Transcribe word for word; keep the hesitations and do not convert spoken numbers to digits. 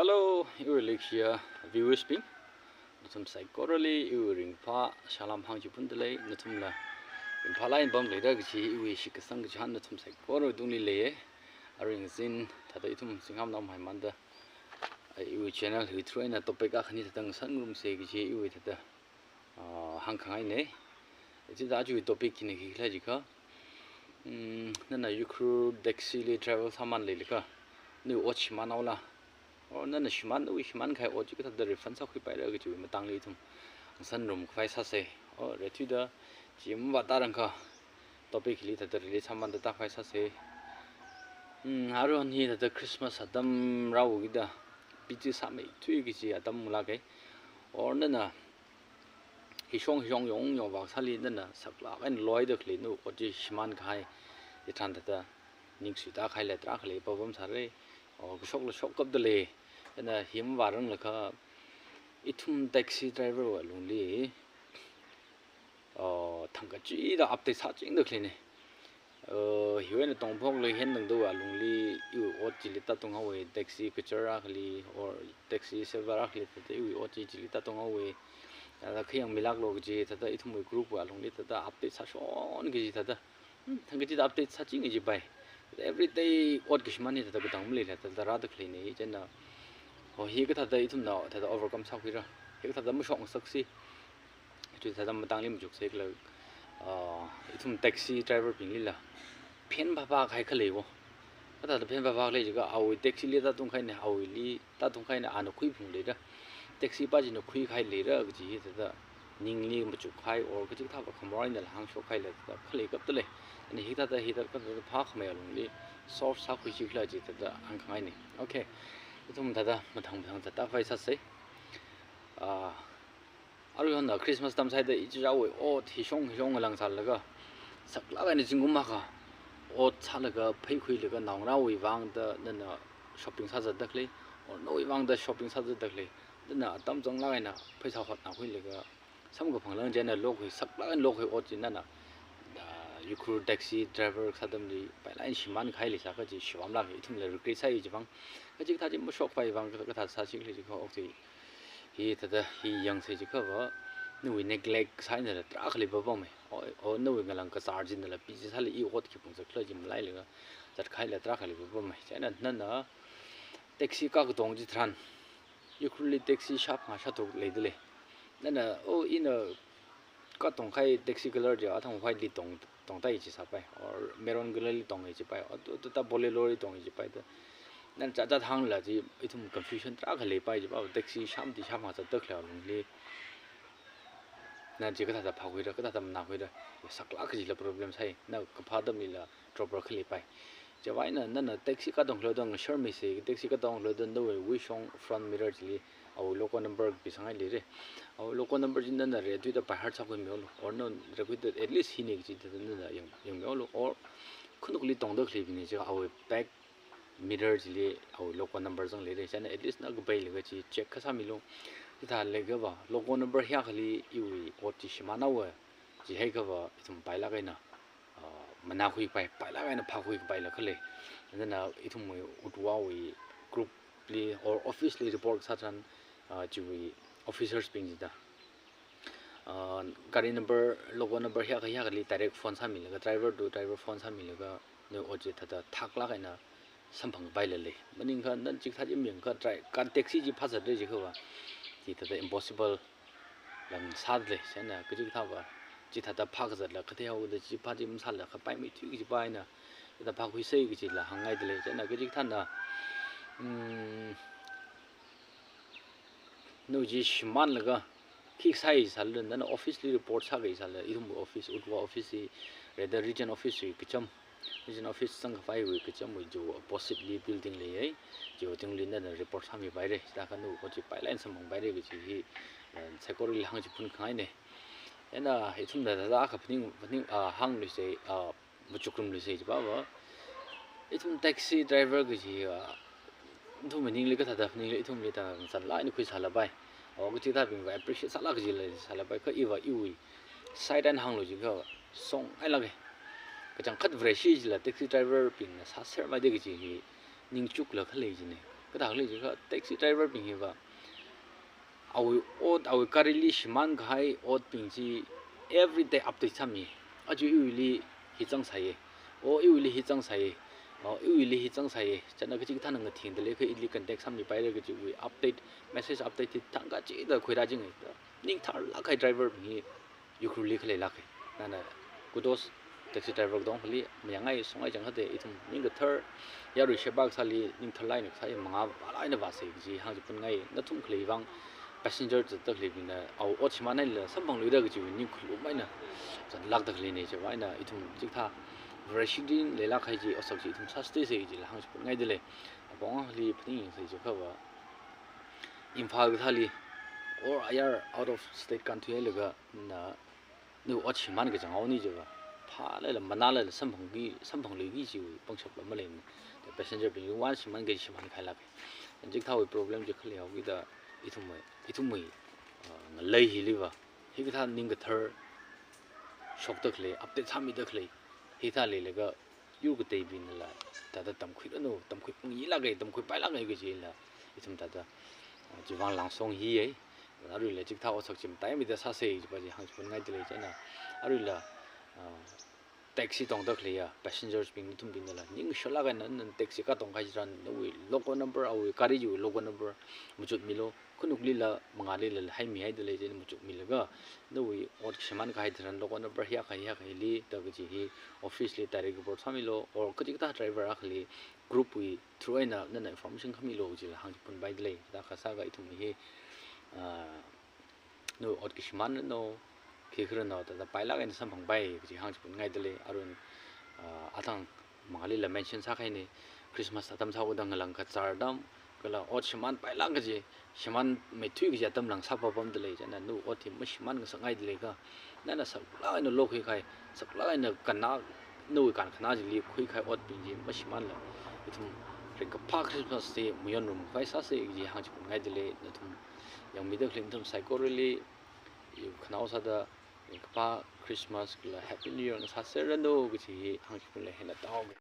Hello, iwui leishiya viewers bing. Nathum saikorali iwui ringphā salam hāngchiphundalei, nathumla ringphālāk eina pamleira kaji iwui shitkasang kachihān nathum saikora tungli leiya. Aring zin thāda ithum singham nam haimanda, iwui channel hi through eina topic akhani thāda ngasanrumsa kaji iwui thāda ah, hāngkhangaina. Chithāda aja topic hina khikhala jiakha, mm, nana Ukhrul taxi li travel sāman leilakha, nawui ot shimānhaola, or nana shimān, nawui shimānkahai ot chi kathāda refund sākhuipaira kajiwui matangli ithum ngasanrum khavai sāsa. Or, reithuida chi mavātārangakha, topic hili thāda relate sāmanda tākhavai sāsa. Mm, aruihon hi thāda Christmas atam rāhaokida, busy sāmeithui kaji atam ngalāka. Or nana hishong hishong yong yong vākasāli nana saklāk eina loida khalei nawui ot chi shimānkahai, chitharan thāda ning suitākahai lei tarākha leipapam sāra. O, kashokla shokkapdalei. Chieina hi mavāranglakha ithum taxi driver wui alungli, o, thangkachida update sāchingda khaleina. Uh, hiwui eina tongphokla hen tangda alungli iwui ot chili tātunghaowa, taxi kachar akhali or taxi server akhali thāda iwui ot chi chili tātunghaowa. Thāda khayang milāklo kaji thāda ithumwui group wui alungli thāda update sāshon kaji thāda, hmm, thangkachida update sāching kajipai. Everyday ot kashimān hi thāda katang maleila thāda rāda khaleina. Chieina, o, hi kathāda ithumna thāda overcome sākhuira, hi kathāda mashokngasaksi. Chithāda matangli machuksai khala, ah, ithum taxi driver binglila phen phāphākahai khalei wo. Kathāda phen phāphākhalei jiakha awui taxi li tātungkahaina, awuili tātungkahaina, ana khuiphung leira, taxi pā china khuikahai leira kaji hi thāda ningli machukkahai or kachikathāva khamor einala hāngshokkahai leida thāda khaleikapdalei. Chieina hithāda, hithāda kathāda phākhamei alungli solve sākhuichikhala chi thāda hāngkhangaina. Okay. Ithum thāda mathang mathang thāda tākhavai sāsa. Ah, aruihon Christmas atam sāhaida ichichāwui ot hishong hishong ngalang sālaga, saklāk eina zingkum akha ot sālaga pheikhuilaga naongarāwui vangda nana shopping sāzatda khalei, or nawui vangda shopping sāzatda khalei, nana atam zanglāk eina pheisā hotnākhuilaga samkaphang lang chieina lokhui, saklāk eina lokhui ot chi nana, ah, Ukhrul taxi driver kasā atamli pailāk eina shimānkahai leisā kaji shipamlāka, ithumla regret sāi chivang. Kachikathā chi mashokpai vang kathā sāsi khala jiakha, ok, chi hi thāda hi yangsa jiakhava, nawui neglect sānala tarākha leipapama. O, o, nawui ngalang kazār chinala busy sāli iwui ot khi phungzat khala chi malailaga zatkahaila tarākha leipapama. Chieina nana taxi kā katong chitharan, Ukhrulli taxi shāphangā shātharuk leidalei. Nana, o, ina katongkahai taxi color chi athang white li tong, tongtāi chi sāpai, or maroon color li tongi chipai, or tu, tu ta Bolero li tongi chipai ta. Nana chāchā thangla chi ithum confusion tarākha leipai chipa, taxi shāmati shāphangā zatda khalei alungli. Nana chi kathāda phākhuira, kathāda manākhuira, saklāk kajila problem sāi, na kaphā atamlila dropper khaleipai. Chiwui eina nana taxi katong khaleoda ngasharmisa, taxi katong khaleoda nawui wishong front mirror chili awui loco number kapisanghaida leira. Awui loco number chi nana reithuida by heart sākhuimihaolu, or nana reithuida at least hina kaji thāda nana yang, yangmihaolu, or khanukli tongda khaleibingna jiakha awui back mirror chili awui loco number zang leira. Chieina at least na kapailaga chi check kasāmilu. Chithālakhava loco number hiyākhali iwui ot chi shimānhaowa jihaiakhava ithum pailāk eina, ah, manākhuipai, pailāk eina phākhuikapaila khalei. Nana ithumwui UTVA wui group li or office li report sātharan, ah, chiwui officers bing chida, ah, gari number, loco number hiyākha hiyākhali direct phone sāmilaga, driver to driver phone sāmilaga, nawui ot chi thāda thaklāk eina samphangpaila lei. Maningakha nana chikathā chi mayangakha try, ka taxi chi phāzatra jiakhava, chi thāda impossible lang sādalei. Chieina kachikathāva chithāda phākazatla katheihaoda chi phā chi masāla khavai maithui kajipa eina chithāda phākhuisa kajila hāngngaidalei. Chieina kachikathāna, mm, nawui chi shimānlaga khi sāi sālala, nana office li report sākahai sālala, ithum office, UTVA office hi, rather region office wui kacham, region office zangkhavaiwui kachamwui chi opposite li building leiya, chiwui tungli nana report sāmipaira, chithākha nawui ot chi pailāk eina samphangpaira kaji hi, eh, saikorali hāngchiphunkhangaina. Chieina ithumna thāda akha phaning, phaning, ah, hāngluisa, ah, machukrumluisa chipa va. Ithum taxi driver kaji, ah, ithum maningli kathāda maningli ithumli thāda zanglāk eina khuisālapai. O, kachikathābingva appreciate sālāk kajila sālapai. Kha iva iwui side eina hānglu jiakha songailāka. Kachangkhat Vareshi chila taxi driver bingna sāsermaida kaji hi ningchukla khalei china. Kathā khalei jiakha taxi driver bing hiva awui ot, awui gari li shimān kahai otbing chi everyday update sāmi. Aja iwuili hi zangsāya. O iwuili hi zangsāya. O iwuili hi zangsāya. Chieina kachikathāna ngathingda leikha ili contact sāmipaira kajiwui update, message update hi thang kachida khuirā jingai. Ning tharlāk kahai driver bing hi Ukhrulli khalei lāka. Nana kudos taxi driver katongkhali, mayangngai songai chang khate, ithum ning kathar, yarui sheba kasāli ning tharlāk eina kasā, mangā vālāk eina vāsa kaji hāngchiphun ngai, nathum khalei vang passenger zatda khaleibingna awui ot shimānhailala samphangluira kajiwui ningkhalum eina zanglākda khaleina, chiwui vang eina ithum chikathā Vareshi din leilāk kahai chi otsak chi ithum sāsāthuisa kajila hāngchiphun ngaida lei. Apong akhali phaning yangsa jiakhava Imphal kathāli or ayar out of state kānthuihailaga na nawui ot shimān kachang haoni jiakha, phālala manālala samphangki, samphangluiki jiwui pangshapla maleimana. Passenger bing wan shimān kaji shimān kahailāka. Chikathāwui problem chi khalei haokida ithumwui, ithumwui, ah, ngalei hiliva hikathā ning kathar shokda khalei, update sāmida khalei, hithā leilaga yur kateibingnala thāda tamkhuiranu, tamkhui pung yilāka, tamkhuipailāka kajila ithum thāda, ah, chivang langsong hiya. Aruila chikathā otsak chi mataimida sāsa kajipa chi hāngchiphun ngaida lei. Chieina aruila, ah, taxi tongda khaleiya passengers bing nathumbingnala ning shālāk eina nana taxi katong kahai tharan nawui loco number, awui gari chiwui loco number machukmilu. Khanuklila mangālila haimihaida lei, chieina machukmilaga nawui ot shimān kahai tharan loco number hiyākha hiyākhali da kaji hi office li direct report sāmilu, or kachikathā driver akhali group wui through eina nana information khamilu kajila hāngchiphunpaida lei. Thāda kasāga ithum hi, ah, nawui ot kashimānranu, khikharanu, thāda pailāk eina samphangpai kaji hāngchiphun ngaida lei. Arui, ah, athang mangālila mention sākahaina, Christmas atam sāhaoda ngalang kachar atam, kala ot shimānpailāk kaji, shimānmeithui kaji atam lang sāpapamda lei. Chieina nawui ot hi mashimān ngasakngaida leiakha, nana saklāk eina lokhui kahai, saklāk eina kannā, nawui kankhanā chili khuikahai otbing chi mashimānla ithum ringkaphā Christmas chi mayonrum khavai sāsa kaji hāngchiphun ngaida lei. Nathum yangmida khalei nathum saikorali khanaowa sāda ringkaphā Christmas kala Happy New Year ngasāserranu kaji hi hāngchiphun lei. Hieina tāhaoga.